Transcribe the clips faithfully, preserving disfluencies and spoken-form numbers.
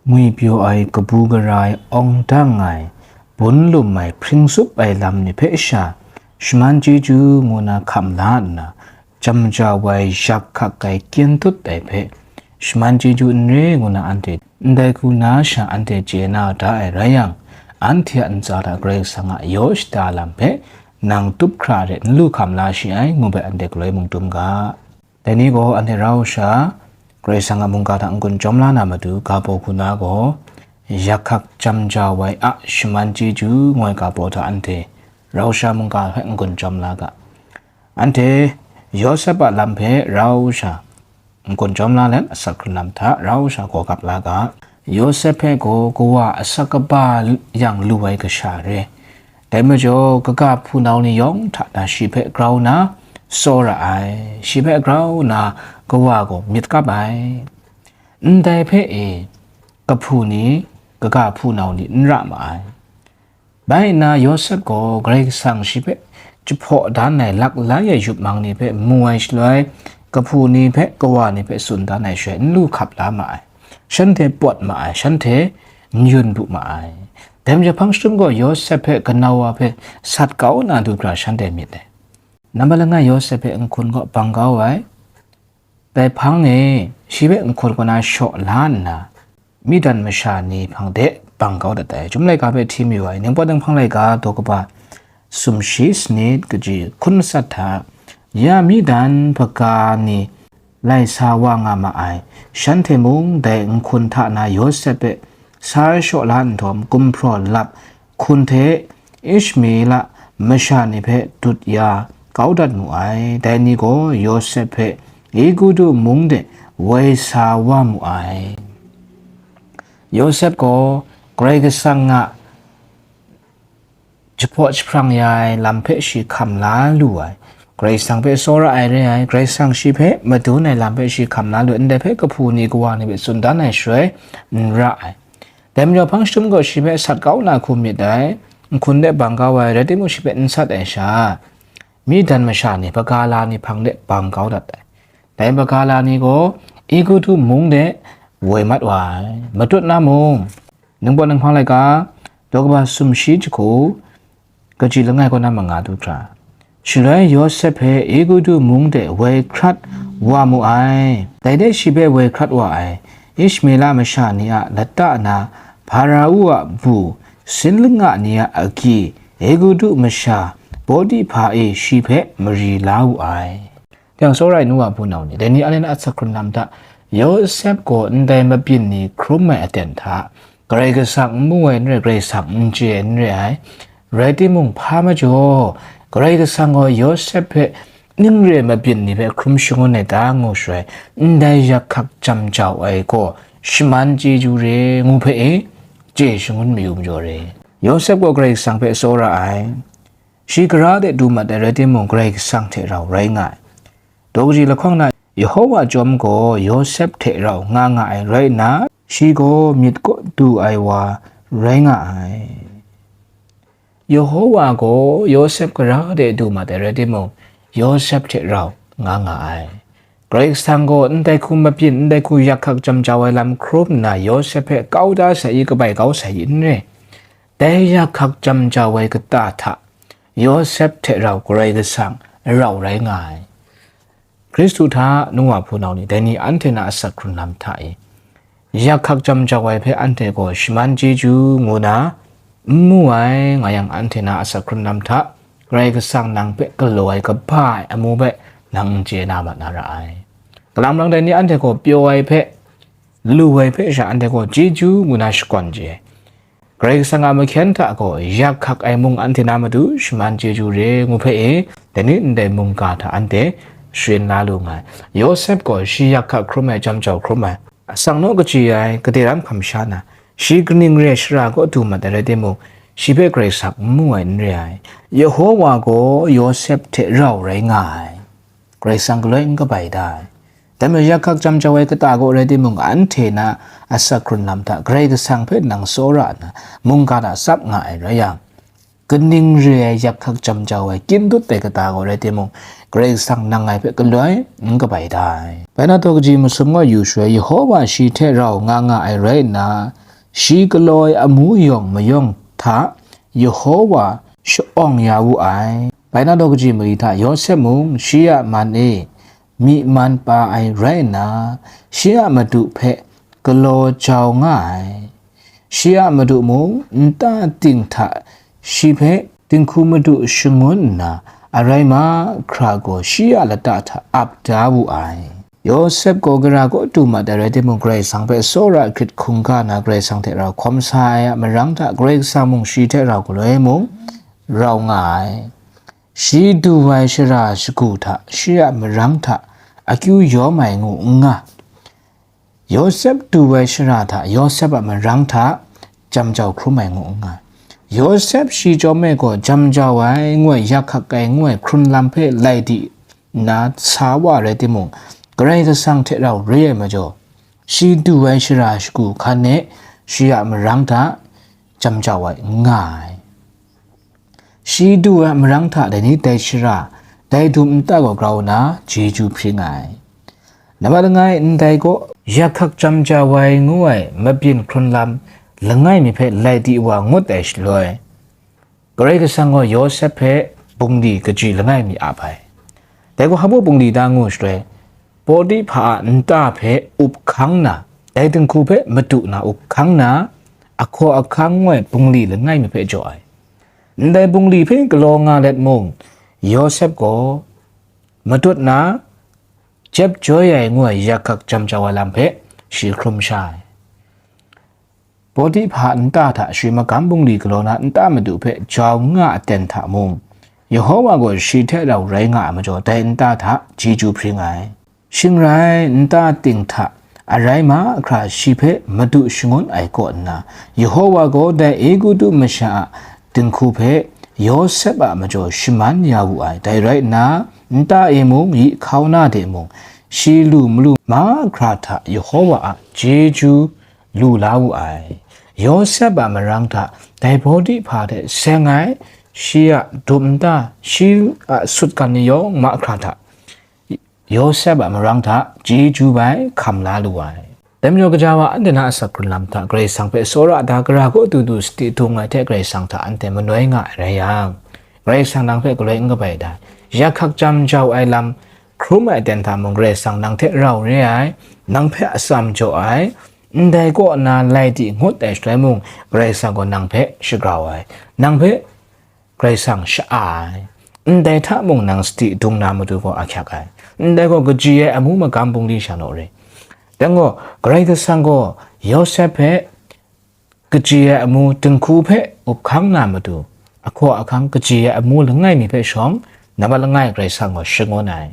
ngwi pyaw ai, kabu gara ai, awng dang ai, bun lum ai, hpring tsup ai lam ni hpe sha, shaman chyeju ngu na hkam la nna, jam jau ai, yak hkak ai, kyen tut ai hpe, shaman chyeju n re ngu na anhte ndai hku na sha anhte chye na da ai rai yang, anhte a ntsa hta Karai Kasang a yaw shada lam hpe nang tup hkra re n lu hkam la shi ai, ngu bai anhte galoi mung dum ga. Dai ni gaw anhte rau sha, Karai Kasang a mungga hta n-gun chyawm la na matu, ga baw hku na gaw, yak hkak jam jau ai a shaman chyeju ngu ai ga baw hta anhte rau sha mungga hpe n-gun chyawm la ga. Anhte Yawsep a lam hpe rau sha n-gun chyawm la let, asak hkrun lam hta rau sha gaw gap la ga. Yawsep hpe gaw kawa asak kaba yang lu ai kasha re. Dai majaw, kaga hpunau ni yawng hta na shi hpe grau na tsawra ai, shi hpe grau na kawa gaw myit kap ai. Ndai hpe e, kahpu ni, kaga hpunau ni n ra ma ai. Bai nna Yawsep gaw Karai Kasang shi hpe jahpaw dan ai laklai ai yup mang ni hpe mu ai shaloi, kahpu ni hpe, kawa ni hpe tsun dan ai shaloi, n lu hkap la ma ai, shanhte pawt ma ai, shanhte n yun bu ma ai. Dai majaw, hpang jahtum gaw Yawsep hpe kanau wa hpe sat kau na du hkra shanhte myit ai. Nambat langai Yawsep hpe nhkun kaw bang kau ai. Dai hpang e, shi hpe nhkun kaw na shaw la nna, Midian masha ni hpang de bang kau dat ai. Chyum laika hpe hti mayu ai, Ningpawt Ninghpang laika daw kaba sumshi sanit, kaji hkun matsat hta, ya Midian hpaga ni lai sa wa nga ma ai, shanhte mung dai nhkun hta na Yawsep hpe sa shaw la nhtawm, gumhpraw lap hkun hte Ishmaela masha ni hpe dut ya kau dat mu ai. Dai ni gaw Yawsep hpe Egutu mung de woi sa wa mu ai. Yawsep gaw Karai Kasang a jahpaw jahprang ya ai lam hpe shi hkam la lu ai. Karai Kasang hpe tsawra ai re ai, Karai Kasang shi hpe madun ai lam hpe shi hkam la lu ai, ndai hpe kahpu ni kawa ni hpe tsun dan ai shaloi n ra ai. Dai majaw, hpang jahtum gaw shi hpe sat kau na hku myit ai, nhkun de bang kau ai, rai timung shi hpe n sat ai sha, Midian masha ni, hpaga la ni hpang de bang kau dat ai. Dai hpaga la ni gaw Egutu mung de woi mat wa ai, matut na mung, Ningpawt Ninghpang laika daw kaba sumshi jahku, kaji langai kaw na manga du hkra, shaloi Yawsep hpe Egutu mung de woi hkrat wa mu ai. Dai de shi hpe woi hkrat wa ai Ishmaela masha ni a lata na Hparao a bu, sin langa ni a agyi, Egutu masha Pawtihpa e shi hpe mari la wu ai. Yang tsawra ai nu wa hpunau ni, dai ni anhte na asak hkrun lam hta, Yawsep gaw ndai mabyin ni hkrum ai aten hta, Karai Kasang n mu ai n rai, Karai Kasang n chye ai n re ai. Rai timung, hpa majaw, Karai Kasang gaw Yawsep hpe ning re ai mabyin ni hpe hkrum shangun ai ta ngu shaloi, ndai yak hkak jam jau ai gaw shaman chyeju re ngu hpe e, chye shangun mayu majaw re. Yawsep gaw Karai Kasang hpe tsawra ai. Shi gara de du mat ai rai timung, Karai Kasang hte rau rai nga ai. Daw kaji lahkawng na, Yehova chyawm gaw Yawsep hte rau nga nga ai rai nna, shi gaw myit kaw du ai wa rai nga ai. Yehova gaw Yawsep gara de du mat ai rai timung, Yawsep hte rau nga nga ai. Karai Kasang gaw ndai hku mabyin, ndai hku yak hkak jam jau ai lam hkrum nna, Yawsep hpe kau da sai i, kabai kau sai i n re. Dai yak hkak jam jau ai kata hta, Yawsep hte rau Karai Kasang rau rai nga ai. Hkristu hta nu wa hpunau ni, dai ni anhte na asak hkrun lam hta e, yak hkak jam jau ai hpe anhte gaw shaman chyeju ngu na n mu ai, nga yang, anhte na asak hkrun lam hta Karai Kasang nang hpe galaw ai kaba ai amu hpe nang n chye na mat na ra ai. Kalang marang dai ni anhte gaw pyaw ai hpe, lu ai hpe sha anhte gaw chyeju ngu na shakawn chye ai. Karai Kasang a mahkyen hta gaw yak hkak ai mung anhte na matu shaman chyeju re ngu hpe e, dai ni ndai mungga hta anhte sharin la lu nga ai. Yawsep gaw shi yak hkak hkrum ai, jam jau hkrum ai, asak naw kachyi ai, gade ram hkam sha na, shi kaning re ai shara kaw du mat ai rai timung, shi hpe Karai Kasang n mu ai n re ai. Yehowa gaw Yawsep hte rau rai nga ai. Karai Kasang galoi n kabai da ai. Dai majaw, yak hkak jam jau ai kata gaw rai timung, anhte na asak hkrun lam hta Karai Kasang hpe nang tsawra nna, mungga hta tsap nga ai rai yang, kaning re ai yak hkak jam jau ai, kyin dut ai kata gaw rai timung, Karai Kasang nang ngai hpe galoi n kabai da ai. Bai na taw kaji masum gaw yu shaloi, Yehova shi hte rau nga nga ai rai nna, shi galaw ai amu yawng mayawng hta Yehova sha-awng ya wu ai. Bai na taw kaji mali hta Yawsep mung shi a man e myi man pa ai rai nna, shi a madu hpe galaw jau nga ai. Shi a madu mung nta ting hta shi hpe dinghku madu shangun nna, arai mahkra gaw shi a lata hta ap da wu ai. Yawsep gaw gara kaw du mat ai rai timung, Karai Kasang hpe tsawra hkrit hkungga na Karai Kasang hte rau hkawm sa ai a marang hta, Karai Kasang mung shi hte rau galoi mung rau nga ai. Shi du ai shara shagu hta shi a marang hta akyu yawm ai ngu n nga. Yawsep du ai shara hta Yawsep a marang hta jam jau hkrum ai ngu n nga. Yawsep shi chyawm e gaw jam jau ai ngu ai, yak hkak ai ngu ai hkrun lam hpe lai di nna sa wa rai timung, Karai Kasang hte rau re ai majaw, shi du ai shara shagu hkan e shi a marang hta jam jau ai n nga ai. Shi du ai marang hta dai ni dai shara, dai dum nta gaw grau nna chyeju hpring ai. Nambat langai ndai gaw, yak hkak jam jau ai ngu ai mabyin hkrun lam langai mi hpe lai di wa ngut ai shaloi, Karai Kasang gaw Yawsep hpe bungli kaji langai mi ap ai. Dai gaw hpa bungli da ngu shaloi, Pawtihpa a nta hpe up hkang na, dai dinghku hpe madu na up hkang na, ahkaw ahkang ngu ai bungli langai mi hpe jaw ai. Ndai bungli hpe galaw nga let mung, Yawsep gaw matut na, jep joi ai ngu ai yak hkak jam jau ai lam hpe shi hkrum sha ai. Pawtihpa nta hta shi magam bungli galaw na nta madu hpe jau nga aten hta mung, Yehova gaw shi hte rau rai nga ai majaw, dai nta hta chyeju hpring ai. Shing rai, nta ting hta arai mahkra shi hpe madu shangun ai kaw nna, Yehova gaw dai Egutu masha a dinghku hpe Yawsep a majaw shaman ya wu ai. Dai rai nna, nta e mung, yi hkauna de mung, shi lu malu mahkra hta Yehova a chyeju lu la wu ai. Yawsep a marang hta dai Pawtihpa hte seng ai, shi a dum nta, shi a sutgan ni yawng mahkra hta, Yawsep a marang hta chyeju bai hkam la lu ai. Dai majaw, gaja wa anhte na asak hkrun lam hta Karai Kasang hpe tsawra da, gara kaw du du sadi dung ai hte Karai Kasang hta anhte manoi nga ai rai yang, Karai Kasang nang hpe galoi n kabai da, yak hkak jam jau ai lam hkrum ai aten hta mung, Karai Kasang nang hte rau re ai, nang hpe atsam jaw ai, ndai kaw na lai di ngut ai shaloi mung, Karai Kasang gaw nang hpe shagrau ai, nang hpe Karai Kasang sha-a ai, ndai hta mung nang sadi dung na matu gaw ahkyak ai, ndai gaw kaji ai amu magam bungli sha naw re. Dang gaw, Karai Kasang gaw Yawsep hpe kaji ai amu dinghku hpe up hkang na matu, ahkaw ahkang kaji ai amu langai mi hpe shawng, nambat langai Karai Kasang gaw shangun ai.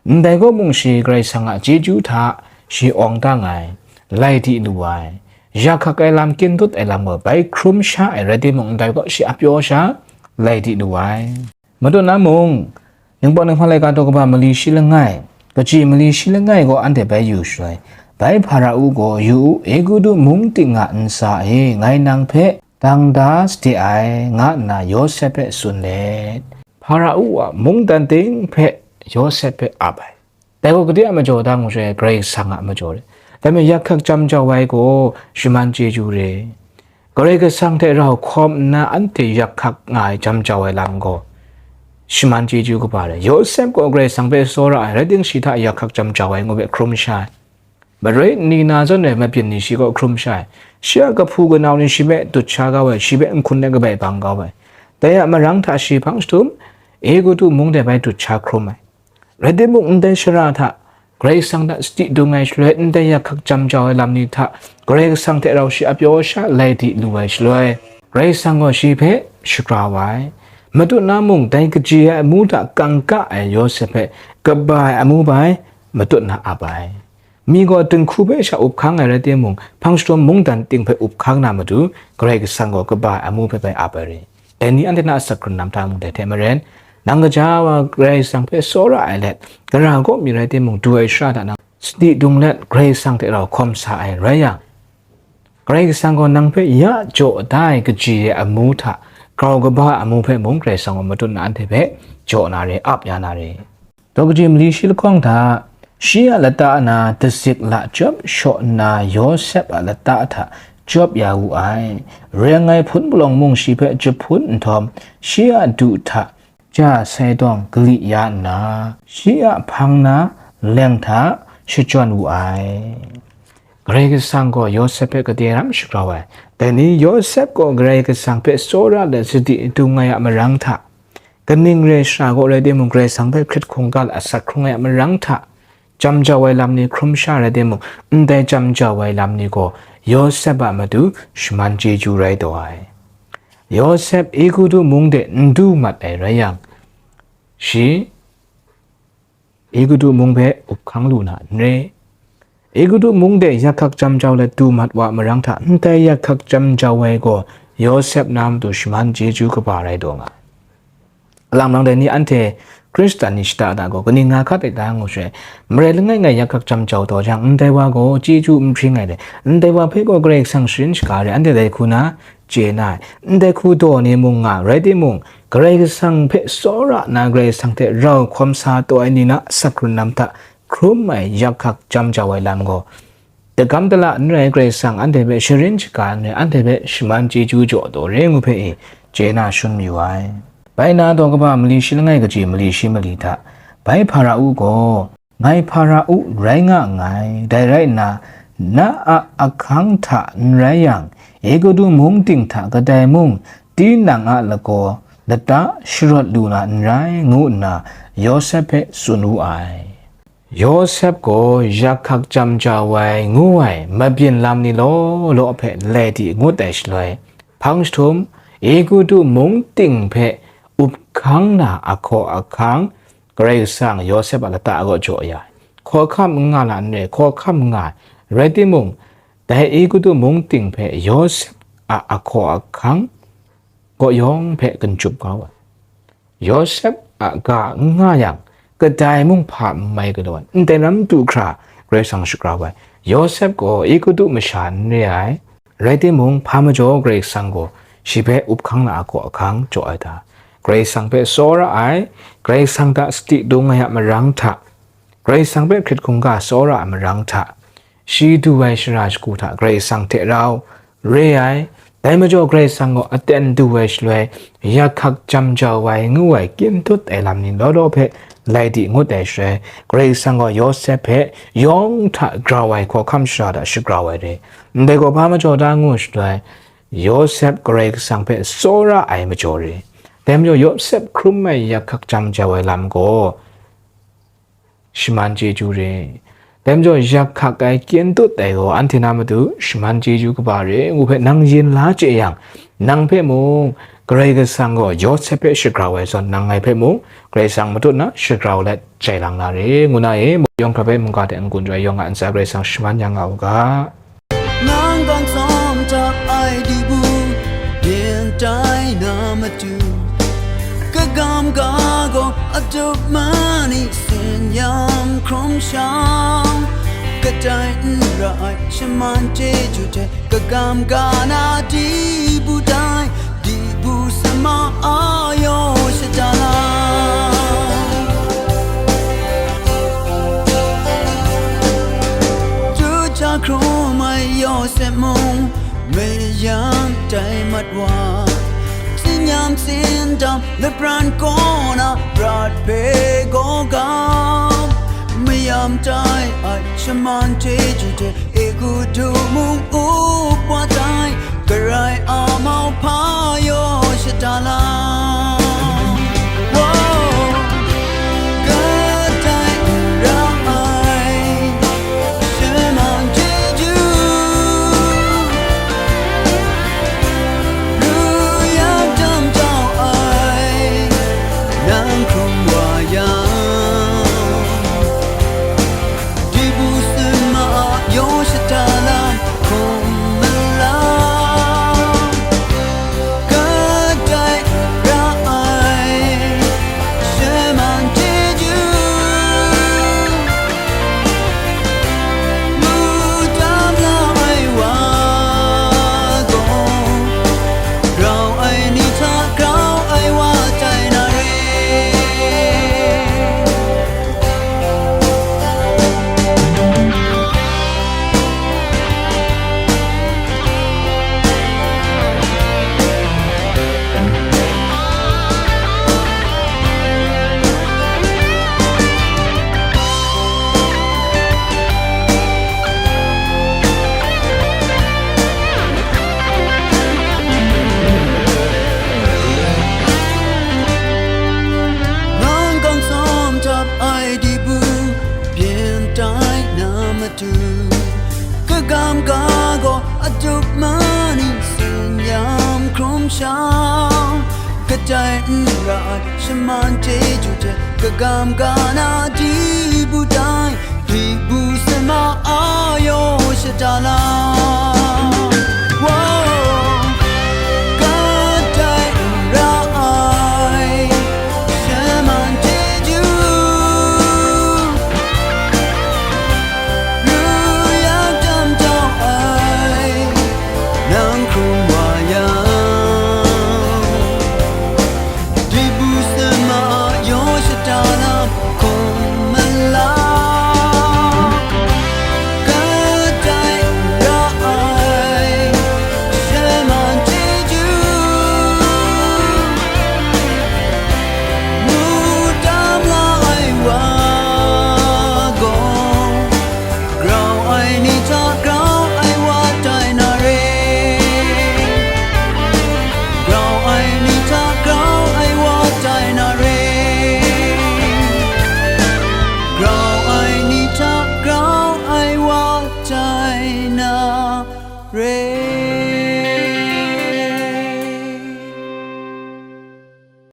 Ndai kaw mung shi Karai Kasang a chyeju hta shi awng dang ai, lai di lu ai, yak hkak ai lam, kyin dut ai lam gaw bai hkrum sha ai rai timung, ndai kaw shi a pyaw sha lai di lu ai. Matut na mung, Ningpawt Ninghpang laika daw kaba mali shi langai, kaji mali shi langai gaw anhte bai yu shaloi, bai Hparau gaw, yu u, Egutu mung ting a ntsa e ngai nang hpe dang da sade ai, nga nna Yawsep hpe tsun let, Hparau a mungdan ting hpe Yawsep hpe ap ai. Dai gaw gade a majaw dang re, Karai Kasang a majaw re. Dai majaw yak hkak jam jau ai gaw shaman chyeju re. Karai Kasang hte rau hkawm nna anhte yak hkak nga ai jam jau ai lam gaw shaman chyeju kaba re. Yawsep gaw Karai Kasang hpe tsawra ai, rai timung shi hta yak hkak jam jau ai ngu hpe hkrum sha ai. Maroi nni na zawn ai mabyin ni shi gaw hkrum sha ai. Shi a kahpu kanau ni shi hpe dut sha kau ai, shi hpe nhkun de kabai bang kau ai. Dai a marang hta shi hpang jahtum, Egutu mung de bai dut sha hkrum ai. Rai timung, ndai shara hta Karai Kasang hta sadi dung ai shaloi, ndai yak hkak jam jau ai lam ni hta Karai Kasang hte rau shi a pyaw sha lai di lu ai shaloi, Karai Kasang gaw shi hpe shagrau ai. Matut na mung, dai kaji ai amu hta kangka ai Yawsep hpe kaba ai amu bai matut na ap ai. Mi gaw dinghku hpe sha up hkang ai rai timung, hpang jahtum mungdan ting hpe up hkang na matu, Karai Kasang gaw kaba ai amu hpe bai ap ai re. Dai ni anhte na asak hkrun lam hta mung dai hte maren, nang gaja wa Karai Kasang hpe tsawra ai let, gara kaw mi rai timung, du ai shara hta nang sadi dung let, Karai Kasang hte rau hkawm sa ai rai yang, Karai Kasang gaw nang hpe ya jaw da ai kaji ai amu hta grau kaba a amu hpe mung Karai Kasang gaw matut na anhte hpe jaw na re, ap ya na re. Daw kaji mali shi lahkawng hta, shi a lata na dazik la chyawp shaw nna Yawsep a lata hta chyawp ya wu ai. Reng ai hpun palawng mung shi hpe jahpun nhtawm, shi a du hta ja sai dawng gali ya nna, shi a hpang na leng hta shachyawn wu ai. Karai Kasang gaw Yawsep hpe kade ram shagrau ai. Dai ni Yawsep gaw Karai Kasang hpe tsawra let sadi dung ai a marang hta, kaning re shara gaw rai timung, Karai Kasang hpe hkrit hkungga asak hkrung ai a marang hta, jam jau ai lam ni hkrum sha rai timung, ndai jam jau ai lam ni gaw Yawsep a matu shaman chyeju rai taw ai. Yawsep Egutu mung de n du mat ai rai yang, shi Egutu mung hpe up hkang lu na n re. Egutu mung de yak hkak jam jau let du mat wa marang hta, ndai yak hkak jam jau ai gaw Yawsep na matu shaman chyeju kaba rai taw nga ai. Alang nang dai ni anhte Hkristan ni shada da gaw kaning nga hkat ai ta ngu shaloi, marai langai ngai yak hkak jam jau taw jang, ndai wa gaw chyeju n hpring ai le, ndai wa hpe gaw Karai Kasang sharin shaga re, anhte dai hku na chye na ai. Ndai hku daw ni mung nga, rai timung, Karai Kasang hpe tsawra na Karai Kasang hte rau hkawm sa taw ai ni na asak hkrun lam hta hkrum ai yak hkak jam jau ai lam gaw, dagam dala n rai, Karai Kasang anhte hpe sharin shaga n rai, anhte hpe shaman chyeju jaw taw re ngu hpe e, chye na shun mayu ai. Bai na daw kaba mali shi langai kaji mali shi mali hta, bai Hpara-u gaw, ngai Hpara-u rai nga nngai, dai rai nna, na a ahkang hta n rai yang, Egutu mung ting hta kadai mung, tinang a lagaw lata sharawt lu na n rai, ngu nna Yawsep hpe tsun wu ai. Yawsep gaw yak hkak jam jau ai ngu ai mabyin lam ni law law hpe lai di ngut ai shaloi, hpang jahtum Egutu mung ting hpe up hkang na ahkaw ahkang, Karai Kasang Yawsep a lata kaw jaw ya ai. Hkawhkam n nga la n re, hkawhkam n nga ai. Rai timung, dai Egutu mung ting hpe Yawsep a ahkaw ahkang kaw yawng hpe ginjup kau ai. Yawsep a ga n nga yang, kadai mung hpa n mai galaw ai, ndai lam du hkra Karai Kasang shagrau ai. Yawsep gaw Egutu masha n re ai, rai timung, hpa majaw Karai Kasang gaw shi hpe up hkang na ahkaw ahkang jaw ai ta? Karai Kasang hpe tsawra ai, Karai Kasang hta sadi dung ai a marang hta, Karai Kasang hpe hkrit hkungga tsawra ai marang hta, shi du ai shara shagu hta Karai Kasang hte rau re ai. Dai majaw Karai Kasang gaw aten du ai shaloi, yak hkak jam jau ai ngu ai kyin dut ai lam ni law law hpe lai di ngut ai shaloi, Karai Kasang gaw Yawsep hpe yawng hta grau ai hkawhkam shara hta shagrau ai re. Ndai gaw hpa majaw da ngu shaloi, Yawsep Karai Kasang hpe tsawra ai majaw re. Dai majaw Yawsep hkrum ai yak hkak jam jau ai lam gaw, shaman chyeju re. Dai majaw, yak hkak ai kyin dut ai gaw anhte na matu shaman chyeju kaba re ngu hpe nang yin la chye yang, nang hpe mung Karai Kasang gaw Yawsep hpe shagrau ai zawn, nang ngai hpe mung Karai Kasang matut na shagrau let jai lang na re, ngu na e, yawng hkra hpe mungga hte n-gun rai yawng a ntsa Karai Kasang shaman ya nga u ga. Nang gam tsawm hta ai dibu, byin tai na matu, kagam ga gaw adup mani sin yam hkrum shang, kadai n ra ai shaman chyeju hte kagam ga na dibu tai, dibu sama a yaw shada la. Tuja hkrum ai Yawsep mung, mayam tai mat wa, tsin yam tsin dam lapran kaw na prat hpe gaw gam, mayam tai ai shaman chyeju hte Egutu mung up wa tai, Karai a mau hpa yaw shada la. Wow! Kadai n ra ai shaman chyeju, ru yak dam jau ai nang hkrum wa yang, dibu summa a yaw shada lam hkum mala Mani tsun yam hkrum shang, katai n ra ai shaman chyeju hte kagam ka na di bu tai, hpyi bu sama a yaw shada la.